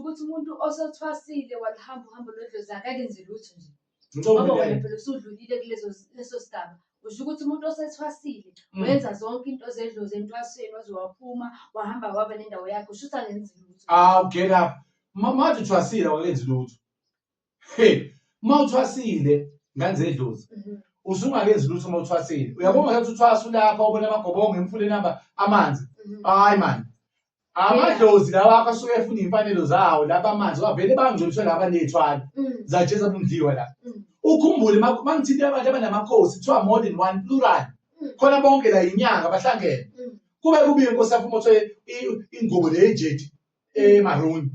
ukuthi umuntu osethwasile walihamba uhambo lwedlozi akakenzi lutho nje. Ngoba wena phela usudlulile kulezo leso sigaba. Usho ukuthi umuntu osethwasile wenza zonke into zedlozi entwasweni waze waphuma wahamba waba nendawo yakhe usho ukuthi angenzi lutho. Awu get up. Manje uthwasile awukenzi lutho. Hey, uma uthwasile ngane zedlozi. Usungakenzi lutho uma uthwasile. Uyabona ukuthi uthwasa ulapha ubona amagobongo emfuleni amba amanzi. Hayi man. Amadlozi lawa akho asuke efuna iy'mfanelo zawo laba amanzi wavele bangcoliswe laba ney'thwalo zajeza bumdliwa la. Ukhumbule uma ngithinta abantu abanamakhosi kuthiwa more than one plural. Khona bonke la inyanga bahlangene. Kube kubi inkosi yakho uma uthole ingubo le yejeti emaroon.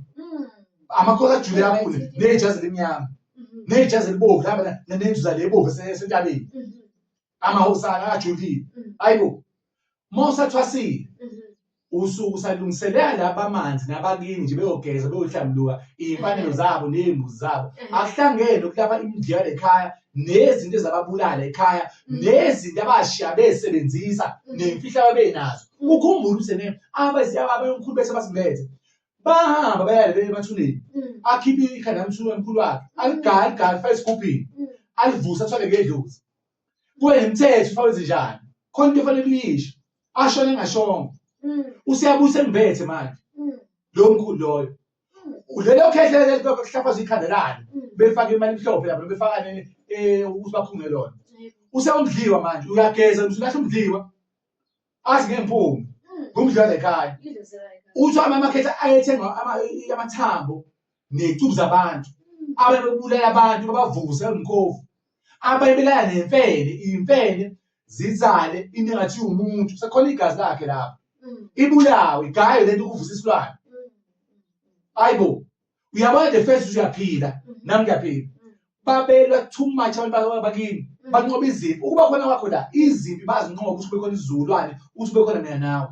Amakhosi ajule kakhulu nejazi elimnyama. Nejazi elibovu laba nenzuza le ebovu esentabeni. Amahosana ajulile. Hayibo. Uma usathwasile usuke usalungiselela laba amanzi nabakini nje beyogeza beyohlambuluka iy'mfanelo zabo ney'mbuzi zabo. Akuhlangene ukulapha imindlu ekhaya nezinto ezababulala ekhaya nezinto abashiya besebenzisa nemfihlo ababenazo. Ukhumbule ukuthi ene abomkhulu bethu abasimbethe bahamba baya le emathuneni akhiphe ikhanda lamthunu wemkhulu wakhe aligaye aligaye alifake esigubhini alivuse athwale ngedlozi. Kube nemithetho ufake wenze njani khona into efanele uyisho ashone engashongo. Useyabusa embethe manje lo mkhulu loyo. Lelo khehle kuhlafazwa ikhanda lalo befake imali emhlophe lapho befaka ukuthi bakhunge lona. Usewumdliwa manje uyageza usulahla umdliwa athi ngempumi ngumdliwa lekhaya. Uthi amakhehle ayethenga amathambo ney'cubu zabantu abanye bebulala abantu babavuse umkhovu abanye belala nemfene iy'mfene zizale into engathi umuntu sekhona igazi lakhe lapho ibulawe igayo lento ukuvusa isilwane. Hayibo uyabona the first uyaphila nami ngiyaphila. Babelwa too much abantu bakini banqoba izimpi ukuba khona kwakho la izimpi bazinqoba ukuthi kube khona isizukulwane ukuthi kube khona mina nawe.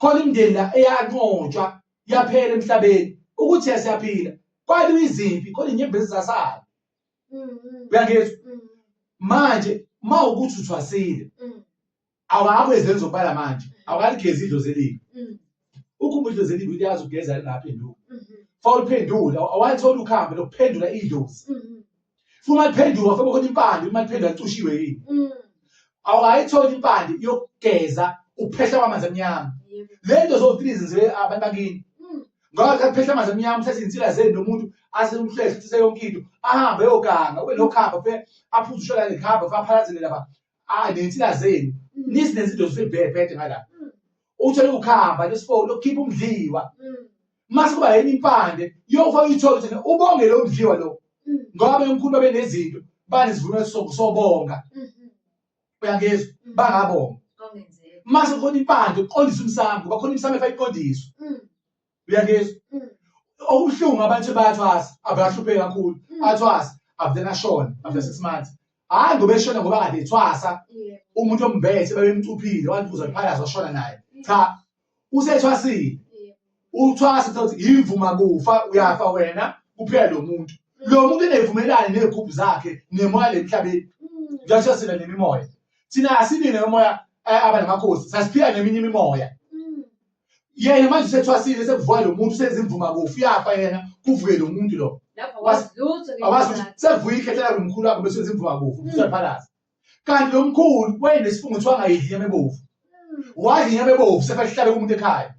Khona imindeni la eyanqotshwa yaphela emhlabeni ukuthi siyaphila kwaliwa izimpi khona inyembezi zasala. Uyangizwa? Manje uma ukuthi uthwasile awakho ezeni zokubala manje awukaligezi idlozi elibi. Ukhumbule idlozi elibi liyazi ukugeza lingaphenduki. Fa uliphendula awalithola ukhambi lokuphendula idlozi. Futhi uma liphenduka fanele khona impande uma liphenduka licushiwe yini. Awukayitholi impande yokugeza uphehla kwamanzi amnyama. Le nto zowu-three zenziwe abantu bakini. Ngoba kuphehla amanzi amnyama uthathe iy'nsila zenu nomuntu asemhlehle uthise yonke into ahambe eyoganga ube nokhamba ufike aphuze ushwala ngekhamba ufike aphalazele lapha ney'nsila zenu nizinenze into zifike ngala. Uthole ukhamba lesifo lokukhipha umdliwa. Mase kuba yenye impande yofaka uyithole ukuthi ubonge lo mdliwa lo. Ngoba umkhulu babenezinto banesivumelwano sobonga. Uyangizwa? Bangabonga. Mase kukhona impande uqondisa umsamo ngoba khona imisamo efake iqondiswa. Uyangizwa? Okubuhlungu abantu bayathwasa abahlupheki kakhulu. Athwasa after ashona after 6 months. Hayi ngoba eshona ngoba kade ethwasa umuntu ombethe babemcuphile wathi uzophalaza washona naye. Cha usethwasile. Uthwasa uthi imvuma kufa uyafa wena kuphela lo muntu. Lo muntu enevumelane nezigubhu zakhe nemoya lemhlabeni. Njengoba sina nemimoya. Thina asibi nemimoya abanamakhosi sasiphila neminye imimoya. Yena manje usethwasile sekuvuka lo muntu sezimvuma kufa uyafa yena kuvuke lo muntu lo. Awazi sekuvuka ikhehla lakhe mkhulu wakhe bese zimvuma kufa usephalaza. Kanti lo mkhulu wayenesifungo kuthiwa angayidli inyama ebovu. Wadla inyama ebovu sefahlale kumuntu ekhaya.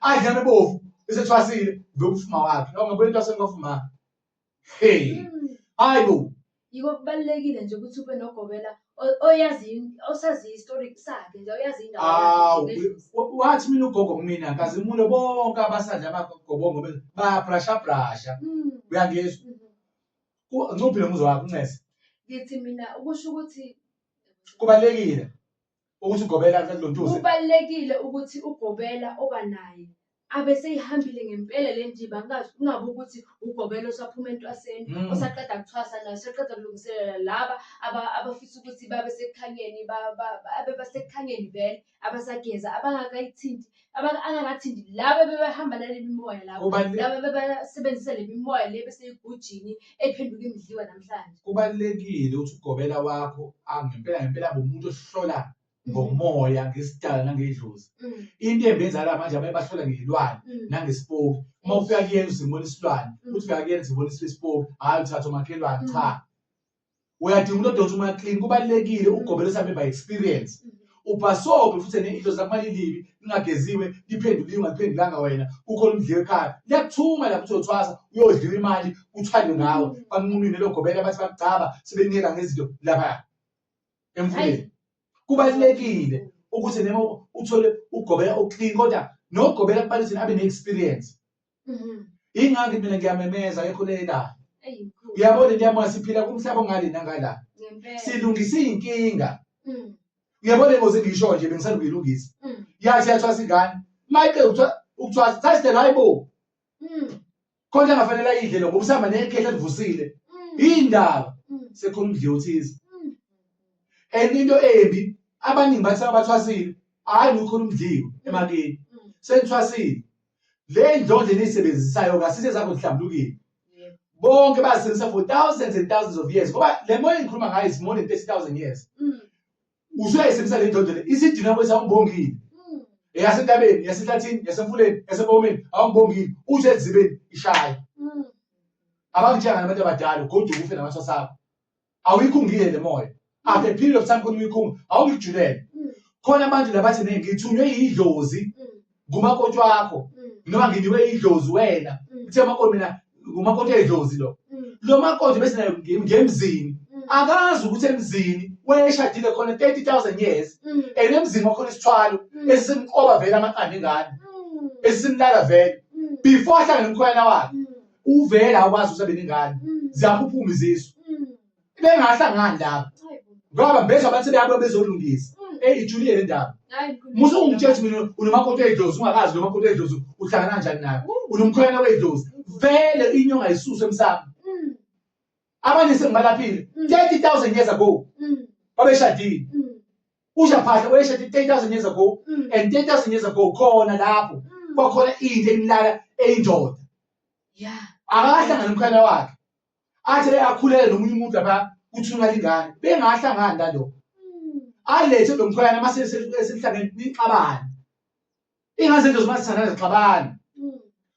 Adla inyama ebovu esethwasile vuka ufuma wakhe. Noma ngabona into asengafuma. Hey. Hayibo. Yiko kubalulekile nje ukuthi ube nogobela oyazi osaziyo isitori sakhe nje oyazi indawo yakhe. Wathi mina ugogo kumina nkazimulo bonke abasadla amagobongo bayabrasha brasha. Uyangizwa? Ncuphi lo muzwa wakho uncese. Ngithi mina ukusho ukuthi kubalekile ukuthi ugobela kulontuze. Kubalekile ukuthi ugobela oba naye abe seyihambile ngempela le ndima kungabi ukuthi ugobela osaphuma entwaseni osaqeda kuthwasa naye osaqeda kulungiselela laba abafisa ukuthi babe sekukhanyeni abe basekukhanyeni vele abasageza abangakayithinti angakathinti laba bebehamba nale mimoya labo laba bebasebenzisa le mimoya le beseyigujini ephenduka imidliwa namhlanje. Kubalulekile ukuthi ugobela wakho ngempela ngempela abe umuntu ohlola Ngomoya, ngesidala nangedlozi. Into embi enzakala manje, abanye bahlola ngey'lwane nangesipoki. Uma ufika kuyena uzibona isilwane, uthi ufika kuyena uzibona isipoki, hhayi uthatha umakhelwane, cha. Uyadinga umuntu odonsa umoya clean, kubalulekile ugobela usambe by experience. Ubhasobhe futhi ne-idlozi lakho malilibi lingageziwe, liphenduliwe ungaliphendulanga wena, kukhona umdliwa ekhaya. Liyakuthuma lapho uthi uyothwasa, uyodliwa imali, kuthwalwe ngawe. Bakunqumile lelo gobela bathi bakugcaba sebenikela ngezinto lapha emfuleni. Kubalulekile ukuthi noma uthole ugobela o-clean, kodwa nogobela kubalulekile abe ne-experience. Ingakho mina ngiyamemeza akekho olelayo. Eyi mkhulu. Uyabona into yamoya, siphila kumhlaba ongale nangala. Ngempela. Silungisa iy'nkinga. Uyabona ingozi engisho nje bengisanda kuyilungisa. Yathi yathwasa ingane. Mayiqeda ukuthwasa, thathe hayi bo. Khona angafanele ayidle lo ngoba usihamba nekhehla livusile. Indaba sekhona umdliwo othize. And into embi, abaningi bathi abathwasile, hhayi ukhona umdliwo emakini. Senithwasile. Le ndlondlo eniyisebenzisayo kasithe zakho zihlambulukile. Bonke bazisebenzisa for thousands and thousands of years ngoba le moya engikhuluma ngayo is more than 30,000 years. Usuyayisebenzisa le ndlondlo le, isidina kwethu awungibongile. Eyasentabeni, yasehlathini, yasemfuleni, yasempophomeni, awungibongile. Uthi ezibeni ishaye. Abangitshela ngabantu abadala, ugoduke ufe namathwasa akho. Awuyikhungile le moya. After a period of time khona uyikhunga, awungikujulele. Khona abantu labathi ne ngithunywe yidlozi ngumakoti wakho noma nginikwe idlozi wena. Uthe makoti mina ngumakoti edlozi lo. Lo makoti bese naye ngemzini. Akazi ukuthi emzini wayeshadile khona 30,000 years. And emzini wakhona isithwalo esisimqoba vele amaqanda engane. Esisimlala vele. Before ahlangane nomkhwena wakhe. Uvele akwazi ukuthi abe nengane. Ziyaphuphuma izisu. Bengahlangani lapho. Ngoba bezwa abantu sebeyabuya bezolungisa. Eyi ijulile le ndaba. Musa ungitshela ukuthi mina unomakoti wedlozi ungakazi lo makoti wedlozi uhlangana kanjani naye. Unomkhwena wedlozi. Vele inyonga isuswe emsamo. Abanye sengibalaphile 30,000 years ago babeshadile. Usha phahla wayeshade 30,000 years ago and 30,000 years ago khona lapho kwakhona into emlala eyindoda. Akahlangana nomkhwena wakhe. Athi akhulele nomunye umuntu lapha kuthunga lingane. Bengahlangani nalo. Alethe lo mkhwena mase esihlangene nixabane. Ingaze into zimasithandana zixabane.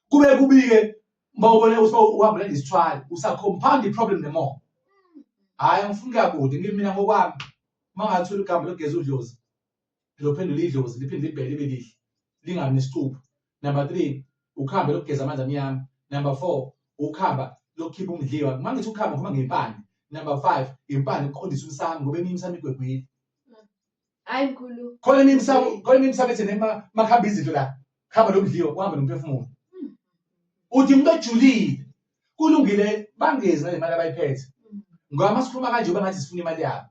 Kube kubike mawubone ukuthi uhamba ulanda isithwalo, usa compound the problem the more. Hhayi angifuni kuya kude, ngimi mina ngokwami. Uma ngathola igama lokugeza udlozi, lophendula idlozi liphinde libheke libe lihle, lingabi nesicupho. Number 3, ukuhamba lokugeza amanzi amnyama. Number 4, ukuhamba lokukhipha umdliwa. Uma ngithi ukuhamba ngikhuluma ngempande. Number 5, impande ukuqondisa umsamo ngoba eminye imisamo igwegwile. Hayi mkhulu. Khona eminye imisamo, khona eminye imisamo ethi makuhamba izinto la, kuhamba nomdliwa, kuhamba nomphefumulo. Uthi umuntu ojulile, kulungile bangezi nale mali abayiphethe. Ngoba masikhuluma kanje uba ngathi sifuna imali yabo.